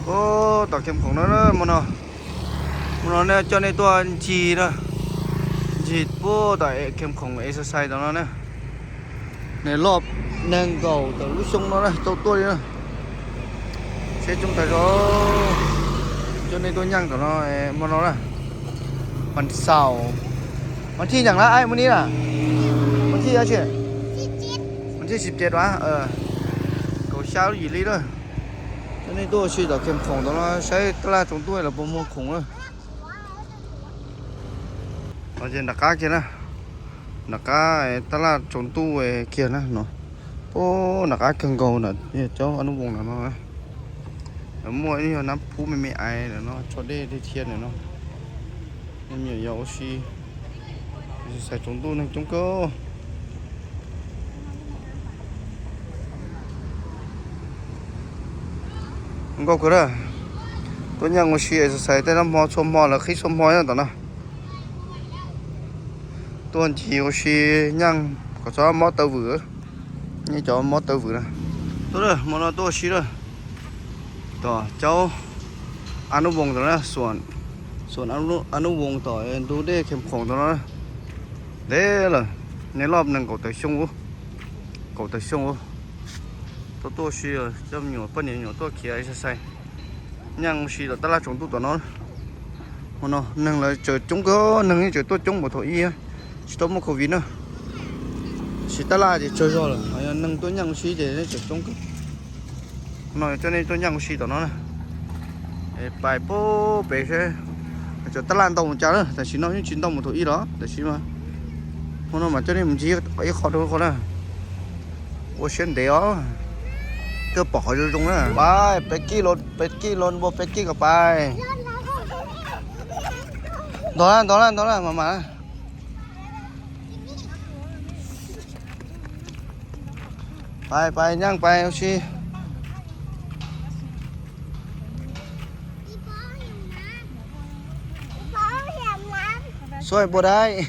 Ub, tom Kheem Khoom no, hmo no, hmo no ne coj nej tuaj ncig na, ncig puag tom Kheem Khoom exercise tom no na. Nws loj nees nkaum tawm lub xyoo no na, tau tuaj li na. Seb coob tag zog, coj nej tuaj nyeej tom no, hmo no na. Vas xaum, vas thij nyeem lawm, mus ni lawm, vas thij dab tsi? Vas thij xib pes a, kaum xya lub yim li na. Coj nej tuaj ua si tom Kheem Khoom tom no saib tab laj tsaus ntuj los puas muaj khoom na. Ces nram qab kiag na, nram qab tab laj tsaus ntuj kiag na no. Puag nram qab kawg nkaus na, cov Anub Voos ntawm no. Muaj ib yog nab phub me me ais ntawm no, tso dej dej thiab ntawm no. Nej me nyuam yaus ua si, exercise tsaus ntuj neeg coob kawg. Nkauj kawg na, tuaj nyeej ua si exercise tej nab hmo txhua hmo lawv qhib txhua hmo nyob tom no. Tuaj ncig ua si nyeej kom txhob mob taw vwm, nej cov mob taw vwm na. Tuaj, hmo no tuaj ua si lawm tom caub Anub Voos tom na, xuam Anub Voos tom ntug dej Kheem Khoom tom no. Ntev lawm, nej loj nees nkaum tawm xyoo, kaum tawm xyoo. Tuaj tuaj ua si, coj me nyuam poj niam me nyuam tuaj khiav exercise, nyeej ua si tom tab laj tsaus ntuj tom no. Hmo no neeg lawv tseem coob kawg, neeg yeej tseem tuaj coob npaum thaum ub, tsis tau muaj covid na. Tab sis tab laj ces tsawg zog lawm, ho yog neeg tuaj nyeej ua si ces tseem coob kawg. Hmo no coj nej tuaj nyeej ua si tom no na. Pais puag pem seb cov tab laj ntau mus cas na, tam sim no yeej tsis ntau mus thaum ub los tam sim no. Hmo no mas coj nej mus ncig ib qho rau qhov na. Ua siab ntev os, kawg pom qhov zoo zoo na. Pais, peb kij, peb kij los npua peb kij kom pais. Ntog na, ntog na, ntog na, mam mam na. Pais, pais, nyeej pais ua si. Xuaij npua daib,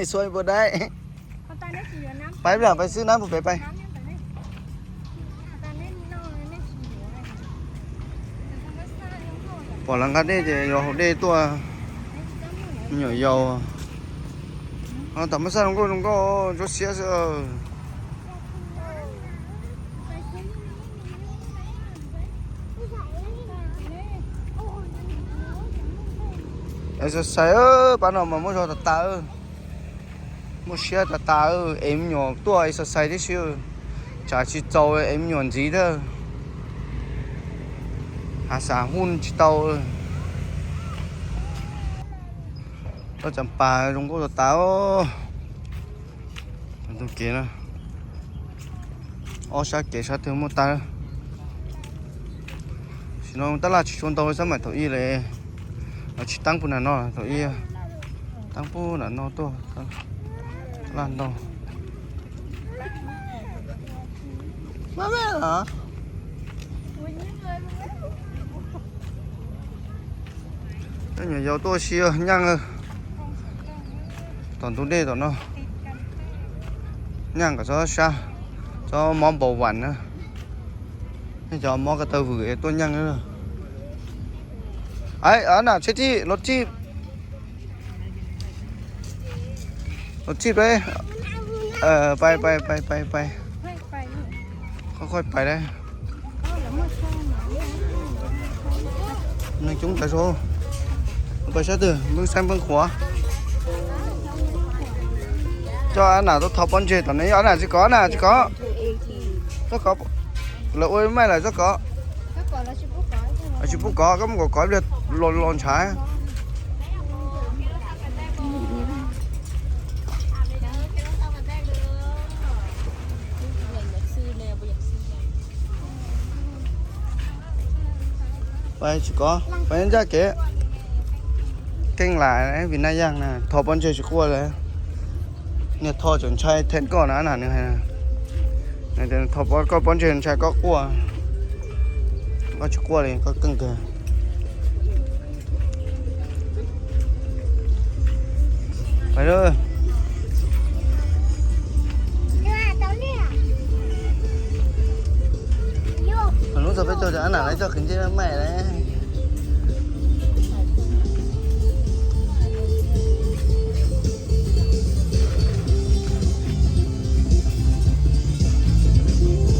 xuaij npua daib. Pais, pais xwb, nab puag pem pais. Pom lawv nqa dej ces yog haus dej tuaj. Me nyuam yaus. Tam mab xaj zoo nkauj zoo nkauj, ntsuab xiab xwb. Exercise, pab no mas muaj zog tas tas, muaj siab tas tas, es me nyuam tuaj exercise tib si, tsam tsis txaus es me nyuam ntxiv thiab. Hav xav huj tsis tau. Lub tsam pas zoo nkauj tas tas. Tus kev na, ob sab kev sab twg muaj tag. Sim no tab laj tsis tshua ntau xab maim thaum ub li, tsis teeb puag nram no thaum ub, teeb puag nram no tuaj, tab laj ntau. Nyuam yaus tuaj ua si nyeej tom ntug dej tom no, nyeej kom txhob sab, txhob mob npau vas na. Nej cov mob ko taw vwm es tuaj nyeej. Ab, na tseb tib los tib, los tib peb, pais pais pais pais pais, qhob qhob pais. Neeg coob tas zog. Pais sab twg, npeb xeeb npeb qhuav. Coj ab nam tuaj tho pob ntseg tom no, ab nam tsis kov, ab nam tsis kov. Txhob kov, lawv ua maij lawm txhob kov. Tsis pub kov, koj mus kov kov los ntshav. Pais tsis kov, pais ncaj kev. Keej lam vim naj yaj na, tho pob ntseg tsis quaj li. Niag tho tseem ntshai theem koj na, nws hais. Tho koj pob ntseg ntshai koj quaj. Koj tsis quaj li, koj keej kawg. Pais lawm. Hnub txog peb caug, ab nam lawv coj qhwv ntsej maij lawm.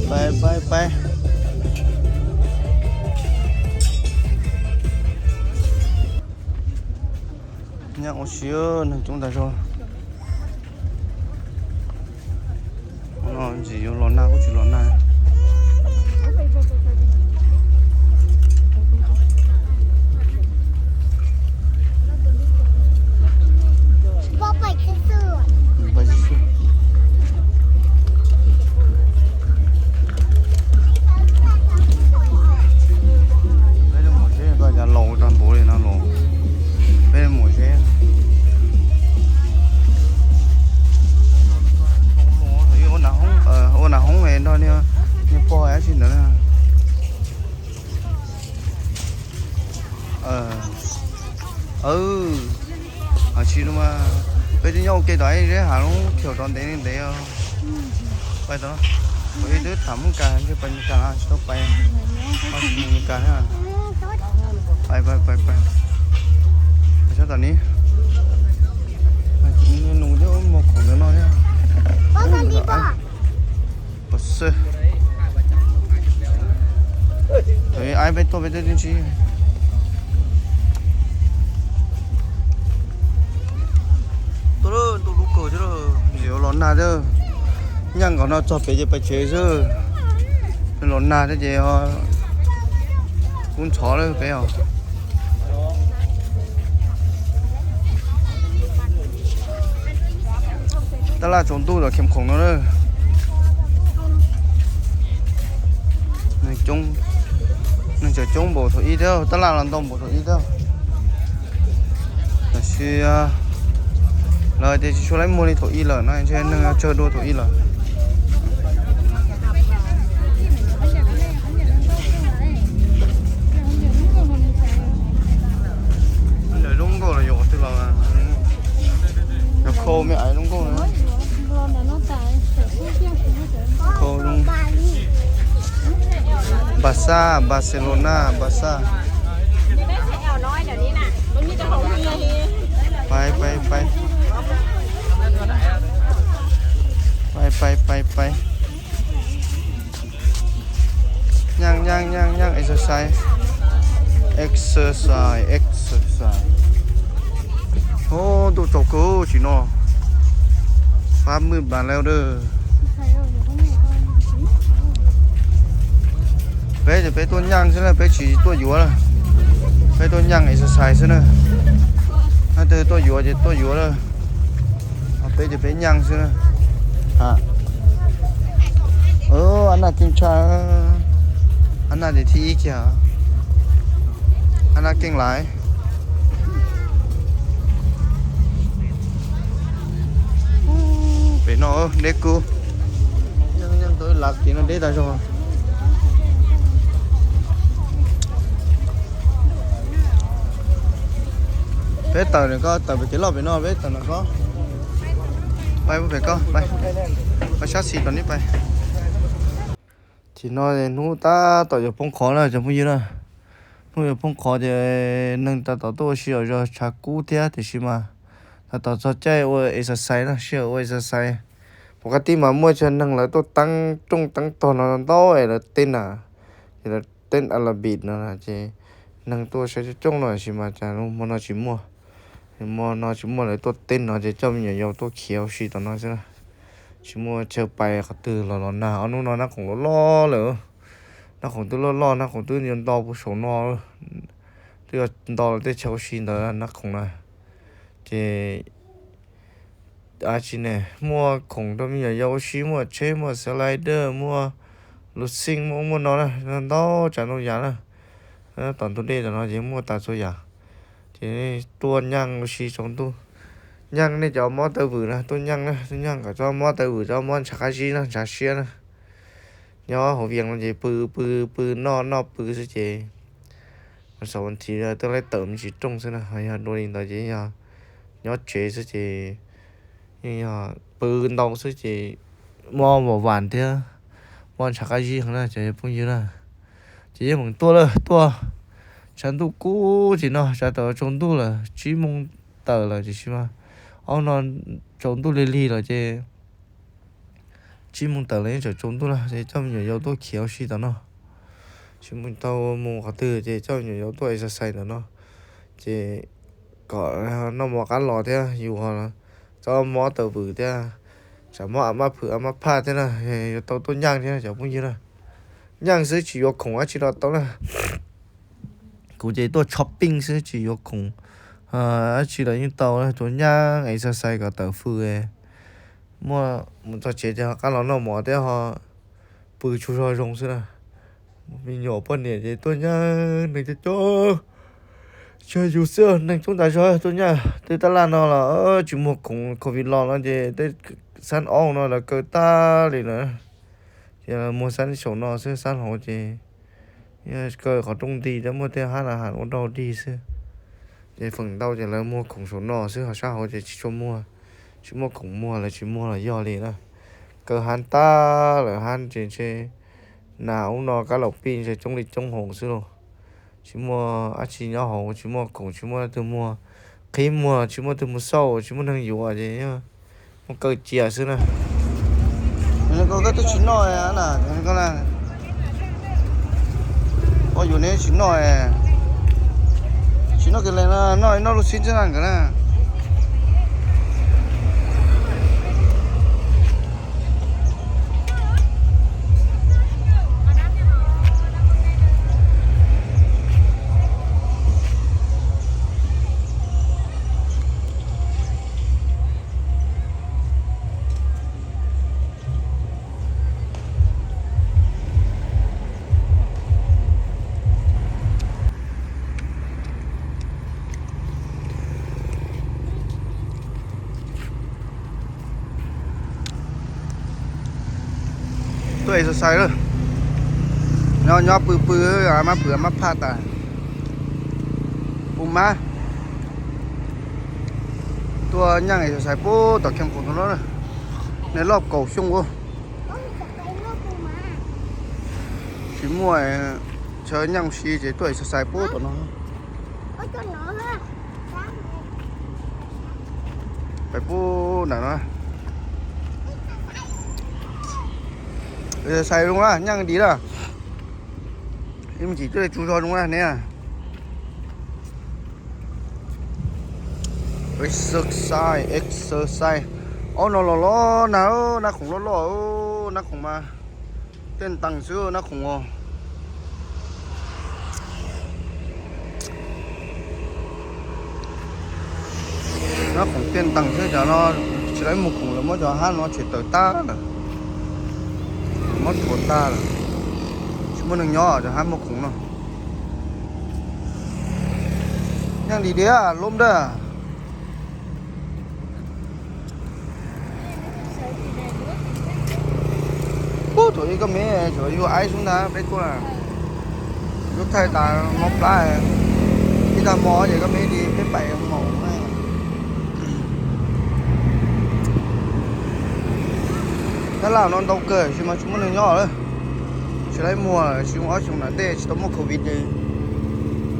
Pais, pais, pais. Nyaj ua si, neeg coob tas zog. Ntxim yuav los nag kuj tsis los nag. Peb mus zeb, koj cas laus tag npaum li no los. Peb mus zeb. Ua nas hoob, ua nas hoob nrog niag pog dab tsi ntawd na. Tsis, peb twb nyob ua ke tom zeb hav lub khiaus rov ntev li ntev. Pais tod, kuv twb tham Hmoob Kas, ntshe pais Mes Kas tsis tau pais, Mes Kas thiab. Pais, pais, pais, pais. Pais sab tom ni. Nws thiab muag khoom ntawm no thiab. Pom xwb. Aib peb tuaj peb twb tsis tuaj lub ntuj lub kawg thiab, ntxim los nag thiab. Nyaj nkaus no txog pem ces pais tsev xwb. Los nag thiab ces kub ntxhov lawm peb os. Tab laj tsaus ntuj tom Kheem Khoom no na. Neeg tseem coob npaum thaum ib thiab, tab laj los ntau npaum thaum ib thiab. Tab sis lawv tias tsis tshua laib muag li thaum ib lawm no, ntshe neeg tsawg dua thaum ib lawm. Ntawm zoo nkauj los yuav qhov twg los, yog khau me ais zoo nkauj na. Khau zoo. Barca, Barcelona, Barca. Pais, pais, pais. Pais, pais, pais, pais. Nyaaj, nyaaj, nyaaj, nyaaj, exercise. Exercise, exercise. Ub, ntuj tsaus kawg tsim no. Fab mwj npas lawm dawb. Peb ces peb tuaj nyaaj xwb na, peb tsis tuaj yuav na. Peb tuaj nyaaj exercise xwb na. Leej twg tuaj yuav ces tuaj yuav na. Peb ces peb nyaaj xwb na. Ab Naj keej tshaj. Ab Naj ces thib ib kiag. Ab Naj keej laiv. Pem no deb kub. Nyaaj tau ib lav kev no deb tas zog. Peb tawm ntawm ko, tawm pem kev loj pem no, peb tawm ntawm ko. Pais pem ko, pais. Pais sab xis tom ni pais. Tim no hnub tab tom yuav poob qho na cov phooj ywg na. Hnub yuav poob qho ces neeg tab tom tuaj ua si os, zog tshav kub thiab tiam sis mas tab tom txog caij ua exercise na, sij hawm ua exercise. Pom qab tij mas muaj cov neeg lawv tuaj teeb rooj teeb tog no ntau es lawv teeb na, ces lawv teeb a la bit no ces neeg tuaj saib coob coob no tiam sis mas cas hmo no tsis muaj. Hmo no tsis muaj, lawv tuaj teeb no ces coj me nyuam yaus tuaj khiav ua si tom no xwb na. Tsis muaj chaw pais qhov twg los los nag, ob hnub no Nab Khoom loj loj lawm. Nab Khoom twb loj loj, Nab Khoom twb yuav nto puag saum no, twb yuav nto lawv tej chaw ua si ntawd Nab Khoom na. Ces dab tsi ne, muaj khoom rau me nyuam yaus ua si, muaj tsheb, muaj slider, muaj lub xij, muaj ub muaj no na, ntau tsav ntau yam na. Tom ntug dej tom no ces muaj tas txhua yam. Ces tuaj nyaaj ua si tsaus ntuj. Nyaaj nej cov mob taw vwm na, tuaj nyaaj na, tuaj nyaaj kom txhob mob taw vwm, txhob mob ntshav qab zib na, ntshav siab na. Nyob hauv Vias no ces pw pw pw, noj noj pw xwb ces xaum nthiv twb laib tawm me ntsis rooj xwb na, ho yog dua li ntawd ces yog nyob tsev xwb ces yeej yog pw ntau xwb ces mob vam vam thiab, mob ntshav qab zib heev na cov phooj ywg na. Ces yeej meem tuaj lawm, tuaj tshav ntuj kub tim no, tsam tawm tsaus ntuj lawm, tsib moos tawm lawm tiam sis mas ob no tsaus ntuj lig lig lawm ces tsib moos tawm los yeej tseem tsaus ntuj na, ces coj me nyuam yaus tuaj khiav ua si tom no. Tsis mus tau mus qhov twg ces coj me nyuam yaus tuaj exercise tom no, ces kom noj mov qab los thiab yus txhob mob taws vwm thiab, tsam mob a mab phwm a mab phaj thiab na, yuav tau tuaj nyaaj thiab cov phooj ywg na. Nyaaj xwb tsis yuav khoom dab tsi los tau na. Kuv ces tuaj shopping xwb tsis yuav khoom dab tsi los yeej tau, tsuas nyaaj exercise kom tawm fws. Muaj mus txog tsev ces ho qab los noj mov thiab ho pw tsaug zog zoo xwb na. Me nyuam poj niam ces tuaj nyaaj neeg coob coob, tsis yog yus xwb, neeg coob tas zog tuaj nyaaj. Tej tab laj no los tsis muaj khoom, covid los no ces tej xab ob no lawv kaw tag li lawm. Ces lawv muag xab saum no xwb, xab hauv ces kaw qhov rooj nti thiab muaj tej hab na has ua rau dig xwb. Ces feem ntau ces lawv muag khoom saum no xwb, ho sab hauv ces tsis tshua muag, tsis muaj khoom muag, lawv tsis muag los yog li na. Kaw hab tag lawm, hab ces ntshe nas ub no kab laum pij ntshe coob li coob hauv xwb lauj. Tsis muaj dab tsi nyob hauv, tsis muaj khoom, tsis muaj leej twg muag, qhib muag tsis muaj leej twg mus xauj, tsis muaj neeg yuav ces muab kaw cia xwb na. Koj twb tsis noj na, koj yuav neb tsis noj, tsis noj kawg li no, noj noj lub xib xwb na nkawd na. Tuaj exercise lawm, nyob nyob pw pw, mab pw mab phaj tas. Pum mab tuaj nyaaj exercise puag tom Kheem Khoom no, nws loj kaum xyoo ua. Tsis muaj chaw nyaaj ua si ces tuaj exercise puag tom no. Pais puag nram no. Exercise zoo na, nyaaj dim na. Ib me ntsis tuaj tsaug zog zoo na neb. Exercise, exercise. Ob no los los nag, nab khoom loj loj, nab khoom mas tej ntees xwb nab khoom os. Nab khoom tej ntees xwb, cov no tsis tau muag khoom lawv muab cov hab no tshem tawm tag lawm. Muab rhuav tag lawm. Tsis muaj neeg nyob cov hab muag khoom no. Nyaaj dim diam lub nrag. Ub, thaum ub koj me tsuas yug aib xwb ntag peb tuaj. Lub thaij tas mob plab, ib tag hmo ces koj me li peb pais maum. Tab laj no ntau kawg sis mas tsis muaj neeg nyob lawm. Tsis laib muag, tsis muaj ob xyoo nram ntej tsis tau muaj covid ces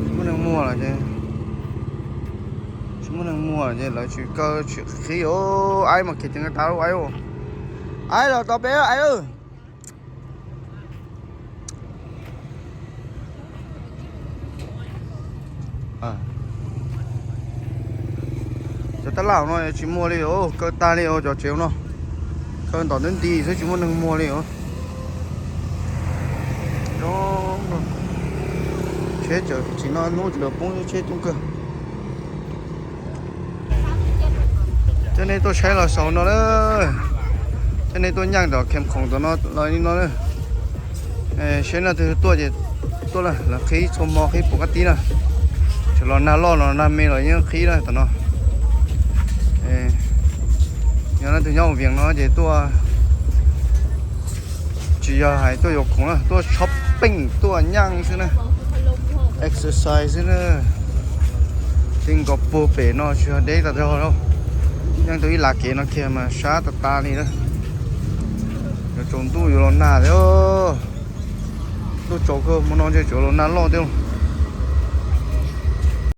tsis muaj neeg muag lawm ces, tsis muaj neeg muag ces lawv tsis kaw tsis qhib. Aib mas khiav ceev tas lub aib. Aib los tos peb aib. Cov tab laj no tsis muaj li os, kaw tag li os cov tsev no. Kaw ntom ntub nti xwb tsis muaj neeg muag li os. Tsheb tseem tsim no hnub tsis los poob tsheb coob kawg. Coj nej tuaj saib los saum no lawm. Coj nej tuaj nyaaj tom Kheem Khoom tom no los li no lawm. Saib no twg tuaj ces tuaj lawm, lawv qhib txhua hmo qhib puv qab tib na. Tseem los nag loj los nag me los yeej qhib na tom no. Yog leej twg nyob Vias no ces tuaj, tsis yog hais tuaj yuav khoom na, tuaj shopping tuaj nyaaj xwb na, exercise xwb na. Ti nkaus puag pem no tsis yog deb tas zog lauj. Yeej tau ib lam kev no kiag mas sab tas tas li na. Yuav tsaus ntuj yuav los nag thiab. Ntuj tsaus kawg hmo no ntshe tsuas los nag loj thiab.